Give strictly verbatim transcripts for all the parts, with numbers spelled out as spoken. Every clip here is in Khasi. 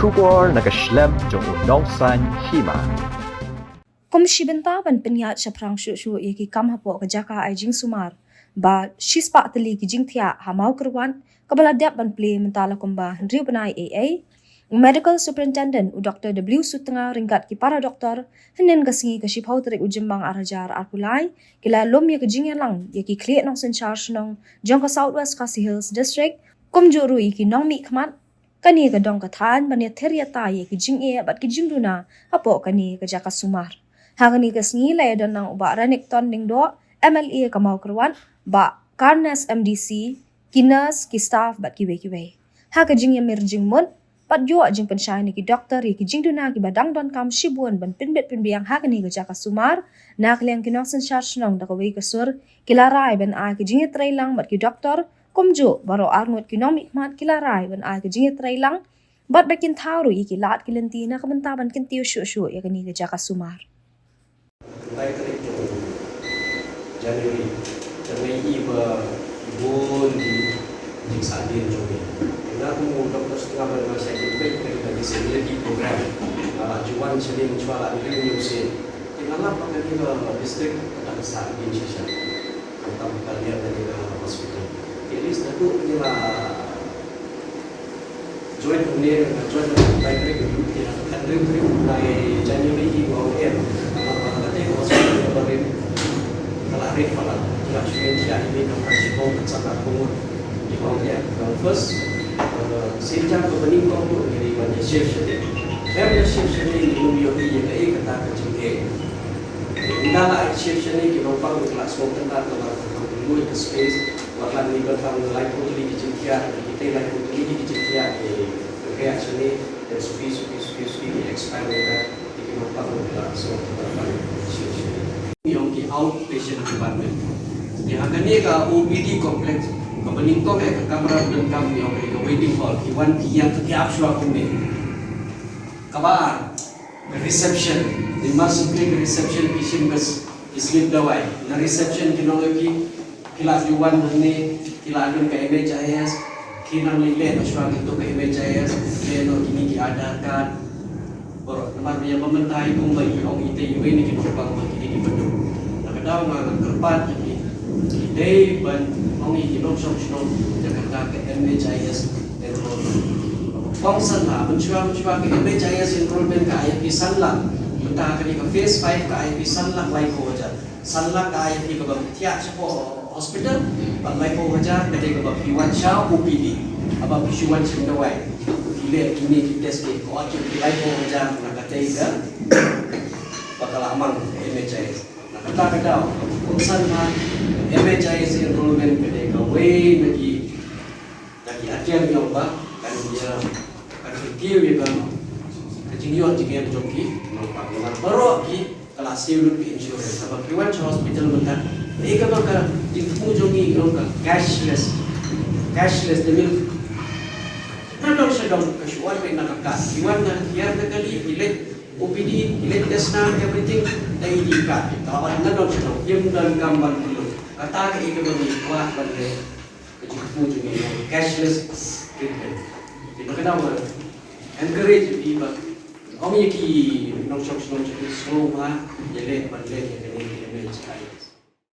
Khubor na ka shlem jong u nongsan hima. Kum shi bynta ban pynïaid shaphrang shuh shuh ïa ki kam hapoh ka jaka ai jingsumar, ba shispah tylli ki jingthiah ha Mawkyrwat, kaba la dep ban plie mynta la kumba hynriew bnai ei ei, u Medical Superintendent u Doktor W Sutnga ryngkat ki para doktor, hynnin ka sngi ka shiphew tarik u Jymmang ar hajar arphew lai, ki la lum ïa ka jingïalang ïa ki khlieh nongsynshar shnong jong ka South West Khasi Hills District, kumjuh ruh ïa ki nongmihkhmat. Kane ka dong ka thaiñ ban ïathir ïatai ïa ki jingeh bad ki jingduna hapoh kane ka jaka sumar. Ha kane ka sngi la ïadon lang u Bah Renikton Lyngdoh, M L A ka Mawkyrwat, Bah Carnes M D C, ki nurse, ki staff bad kiwei kiwei. Ha ka jingïamir jingmut bad ïoh jingpynshai na ki doktor ïa ki jingduna kiba dang donkam shibun ban pynbit pynbiang ha kane ka jaka sumar, na ka liang ki nongsynshar shnong da kawei ka sur ki la rai ban ai ka jingïatreilang bad ki doktor, kumjuh baroh arngut ki nongmihkhmat ki la rai ban ai ka jingïatreilang bad ba kin thaw ruh ïa ki lad ki lynti na ka bynta ban kyntiew shuh shuh ïa kane ka jaka sumar. Lai tarik jong January, ka dei ba bun ki jingsahdien jong ngi. Nga kum u Doktor Sutnga ba nga shait peit ïa ka disability program, nga la ju wan shane mynshuwa la hynriew hynñiew sien. Te nga lap ba kane ka district ka dang sahdien shisha. Khamtam ka liang kane ka hospital. At least naduh kane la join hangne, nga join hangne, lai tarik, ka hynriew tarik u bnai January hi, nga ong em. Nga lap ba kane ka hospital kaba rit, ka la rit palat. Nga shu ïa ïa ine ka pyrshah ka sa ka kong. Nga ong em. Nga first, eh, sien jang kaba nyngkong ruh ngi dei ban ïa shift shane. Em ïa shift shane, ngi ym ïohi ïa kaei kata ka jingeh. Ynda la shift shane, ki nongpang ki la sngewtynnat namar ka kongkynluid ka space. Wat la ngi bad tang laiphew tylli ki jingthiah, kitei laiphew tylli ki jingthiah ki, ki khiah shane, te suki suki suki suki ki expand ïa ka, te ki nongpang ki la sngewtynnat ban shift shane. Ïong ki outpatient department. Ïa kane ka O P D complex, kaba nyngkong ïa ka kamra ba donkam ïong ka waiting hall, ki wan ki ïeng ki ap shuwa kumne. Kaba ar, reception, ni mar shu plie reception ki shim ka s-, ki slip dawai. Na reception ki nong ki, ki la ju wan hangne, ki la don ka M H I S, ki nang leh leh na shuwa kito ka M H I S, leh noh kine ki Aadhaar card. Bor, namar ba ïa ba mynta i kum ba i ong ite iwei na ki nongpang ba kine ki baduk. Na ka daw nga nga kyrpad ïa ki, ki dei ban ong ïa ki nongshong shnong ïa kata ka M H I S enrollment. Kong san lak, mynshuwa, mynshuwa ka M H I S enrollment ka ai ïa phi san lak. Mynta kane ka phase five ka ai ïa phi san lak laiphew hajar. San lak ka ai ïa phi kaba thiah shapoh hospital, bad laiphew hajar ka dei kaba phi wan sha O P D. Haba phi shu wan shim dawai, phi leh kine ki test, ki ot jong phi laiphew hajar na ka dei kaba ka la mang M H I S. Na kata ka daw, kong san lak, M H I S enrollment ka dei kawei na ki Na ki atiar ïong ba kan ïa, kan kyntiew ïa ka, ka jingïoh jingem jong ki nongpang. Namar baroh ki ka la siew lut ka insurance. Haba ki wan sha hospital mynta, ïa kaba ka jingthmu jong ngi ïong ka cashless. Cashless, that means nadong shadong, ka shu wan beit na ka card. Ki wan na ki ïar na kali, ki leit O P D, ki leit test na everything, da ïa ki card. Ka wan nadong shadong, ym donkam ban pynlut. Kata ka ïa kaba ngi kwah ban leh. Ka jingthmu jong ngi, cashless treatment. Te na ka daw nga encourage ïa phi ba ong ïa ki nongshong shnong jong ngi sngewbha ïaleh ban leh ïa kane ka M H I S.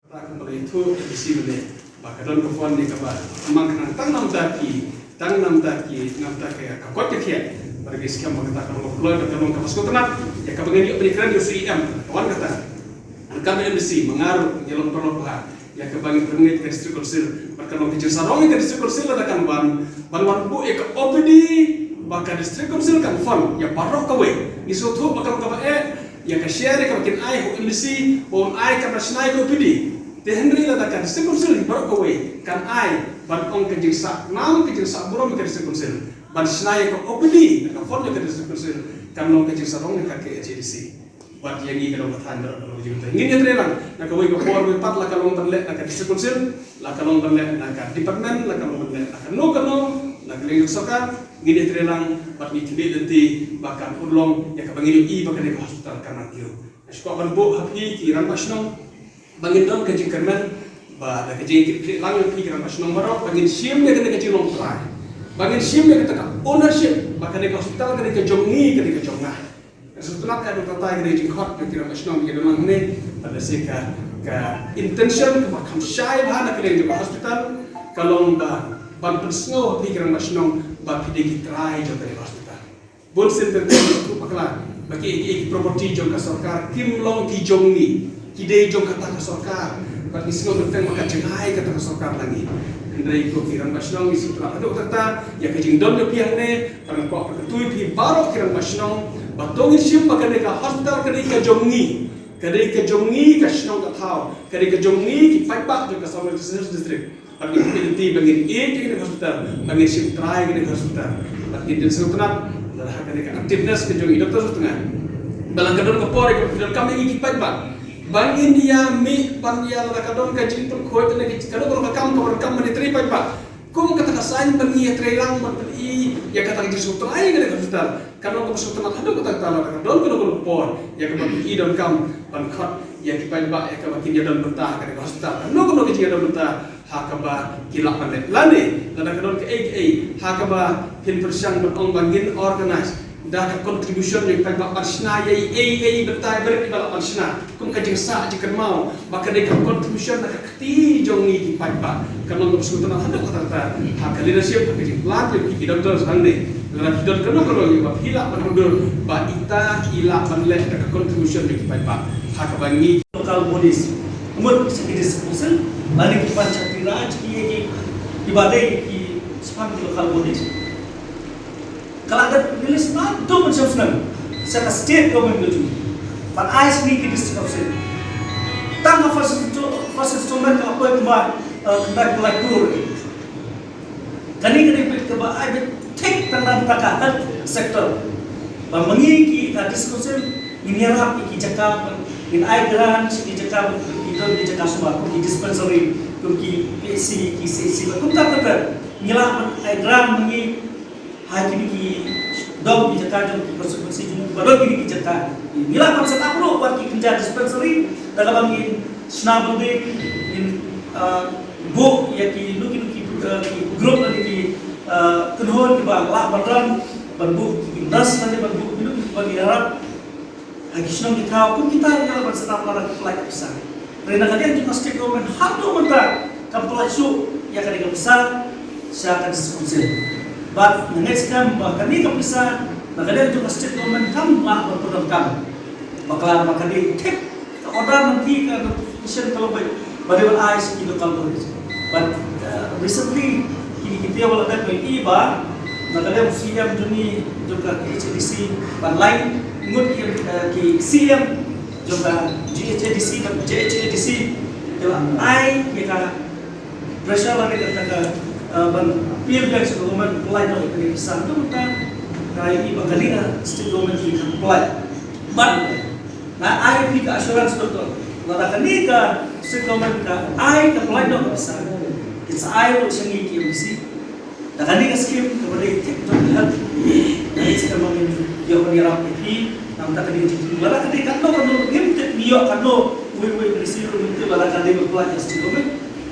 Kata ka ba la ïathuh ïa ka C M L A ba ka don ka fund ne kaba mang ka nang tang namar ki, tang namar ki, namar ka, ka kot ka khiah. Ba ki skhem ba kata ka long ka ploy, ba ka long kaba sngewtynnat ïa kaba ngi ïoh pynïakren ïa u C E M. Ka wan kata. Ka M D C, ma nga ruh nga long paralok bha ïa kaba ngi pynngeit ka District Council, bad ka long ka jingsarong ïa ka District Council lada kan wan ban wan buh ïa ka O P D ba ka District Council kan fund ïa baroh kawei. Ngi sngewthuh ba ka long kaba eh ïa ka share ïa kaba kin ai ha u M D C ba un ai kaba shna ïa ka O P D. Te hynrei lada ka District Council hi baroh kawei kan ai ban ong ka jingsah nam, ka jingsah burom ïa ka District Council ban shna ïa ka O P D, ka fund ïa ka District Council, kan long ka jingsarong ïa ka K H A D C. Bad ïa ngi ka dong ka thaiñ baroh ka long jingmyntoi. Ngin ïatreilang na kawei ka por, kawei pat, la ka long ban leh na ka District Council, la ka long ban leh na ka department, la ka long ban leh na kano kano, na ka liang ka sorkar. Ngin ïatreilang bad ngi khmih lynti ba kan urlong ïa kaba ngin ïohi ba kane ka hospital kan nang kiew. Nga shu kwah ban buh ha phi ki rangbah shnong ba ngin don ka jingkyrmen, ba da ka jingkitkhlieh lang ïa phi ki rangbah shnong baroh, ba ngin shim ïa kane ka jinglong trai, ba ngin shim ïa kata ka ownership ba Kane ka hospital kane ka jong ngi, kane ka jong nga. Sngewtynnat ïa ka, kata ka dei jingkhot jong ki rangbah shnong, ki dang nang ne, bad lehse ka, ka intention kaba kham shai bha na ka liang jong ka hospital ka long ba ban pynsngew ha phi ki rangbah shnong ba phi dei ki trai jong kane ka hospital. Bun sien te ki, ki bakla ba ki, ki, ki property jong ka sorkar kim long ki jong ngi, ki dei jong kata ka sorkar. Bad ngi sngew bteng ba ka jngai kata ka sorkar na ngi. Hynrei ko ki rangbah shnong, ngi sngewtynnat haduh katta ïa ka jingdon jong phi hangne. Bad nga kwah ban kyntu ïa phi baroh ki rangbah shnong ba to ngin shim ba kane ka hospital ka dei ka jong ngi, ka dei ka jong ngi ka shnong ka thaw, ka dei ka jong ngi ki paidbah jong ka South West Khasi Hills District. Bad ngin ïa lynti ba ngin ïeit ïa kane ka hospital, ba ngin shim trai ïa kane ka hospital. Bad ngin ïa sngewtynnat lada ha kane ka activeness ka jong i Doctor Sutnga, ba la ka don ka por ïa ka donkam ïa ngi ki paidbah ba ngin ïa mih ban ïa, lada ka don ka jingpynkhuid ne ka, ka don ka kam, ka kam ban ïa trei paidbah. Kum kata ka saiñ ban ngi ïatreilang ban pyni ïa kata ka jingsngewthuh ïa kata ka hospital. Kan long kaba sngewtynnat haduh katta katta lada ka don kano kano ka por ïa kaba i donkam ban khot ïa ki paidbah ïa kaba kin ïadon bynta ha kata ka hospital. Kano kano ka jingïadon bynta ha kaba ki lah ban leh. Lane lada ka don kaei kaei ha kaba phin pyrshang ban ong ba ngin organize da ka contribution jong ki paidbah ban shna ïa ei ei bynta, ïa barit iba lah ban shna. Kum ka jingsah jingkynmaw ba ka dei ka contribution na ka kti jong ngi ki paidbah. Kan long kaba sngewtynnat haduh katta katta ha ka leadership, ha ka jingplan jong ki, ki doctors hangne. Lada ki don kano kano ïa ba phi lah ban mundur ba ita i lah ban leh da ka contribution jong ki paidbah ha kaba ngi local bodies, mut ki district council, lane ki panchayati raj, ki, ki, kiba dei ki shaphang ki local bodies. Ka la dep release naduh mynshem snem sha ka state government ka jong ngi ban ai sha ngi ki district council. Tang ka first insto-, first installment ka la poi kumba, eh, khyndai phew lai klur. Kane ka dei beit kaba ai beit thik tang na bynta ka health sector. Ba ma ngi ki ka district council ngin ïarap ïa ki jaka, ngin ai grant ïa ki jaka, ki don ki jaka sumar kum ki dispensary, kum ki P H C, ki C H C, kum ka ka ka. Ngi lah ban ai grant ma ngi ha kine ki dong ki jaka jong ki constituency jong ngi ba don kine ki jaka. Ngi lah ban set up ruh wat ki kynja dispensary da kaba ngin shna building, ngin, ah, buh ïa ki, nu ki, nu ki, ah, ki group lane ki, ah, kynhun kiba lah ban run, ban buh ki nurse lane ban buh ki, nu ki, ban ïarap ha ki shnong ki thaw, kum kita ngi lah ban set up lada ki pynlait pisa. Hynrei na ka liang jong ka state government haduh mynta kam pynlait shuh ïa kane ka pisa sha ka district council. Bad nga ngeit skhem ba kane ka pisa na ka liang jong ka state government kam lah ban pyndonkam. Bakla ba ka dei thik ka order, nanti ka notification ka la beit ba dei ban ai sha ki local bodies. But, uh, recently, kine ki taïew ba la dep, ngi ïohi ba na ka liang C M jong ngi, jong ka K H A D C, ban lai ngut ki, uh, ki C M jong ka G H A D C bad J H A D C, ki la ai ïa ka pressure lane kata ka, uh, ban appeal biang sha ka government, pynlait noh ïa kane ka pisa. Te mynta nga ïohi ba kane ka state government ki khlem pynlait. But nga ai ïa phi ka assurance, doctor, lada kane ka state government ka ai, ka pynlait noh ka pisa, kin sa ai ruh sha ngi ki M D C. Da kane ka scheme kaba dei thik jong ka health, nga ngeit skhem ba ngin ïoh ban ïarap ïa phi na ka bynta kane ka jingthmu. Lada ka dei katno katno ruh ngim tip, ngi ïoh katno, uwei uwei u M D C ruh ngim tip lada ka dei ban pynlait ïa ka state government.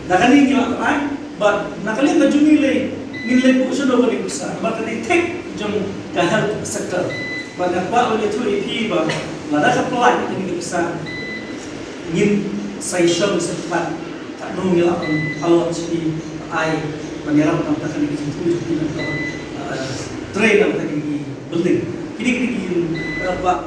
Da kane ngi lah ban ai, bad na ka liang ka jong ngi lei, ngin leit buh shano kane ka pisa, bad ka dei thik jong ka health sector. Bad nga kwah ban ïathuh ïa phi ba lada ka pynlait kane ka pisa, ngin sanction sa pat katno ngi lah ban allot sha phi, ai, ban ïarap na ka bynta kane ka jingthmu jong phi, na ka bynta, eh, trei na ka bynta kane ka building. Kine, kine ki, eh, kwah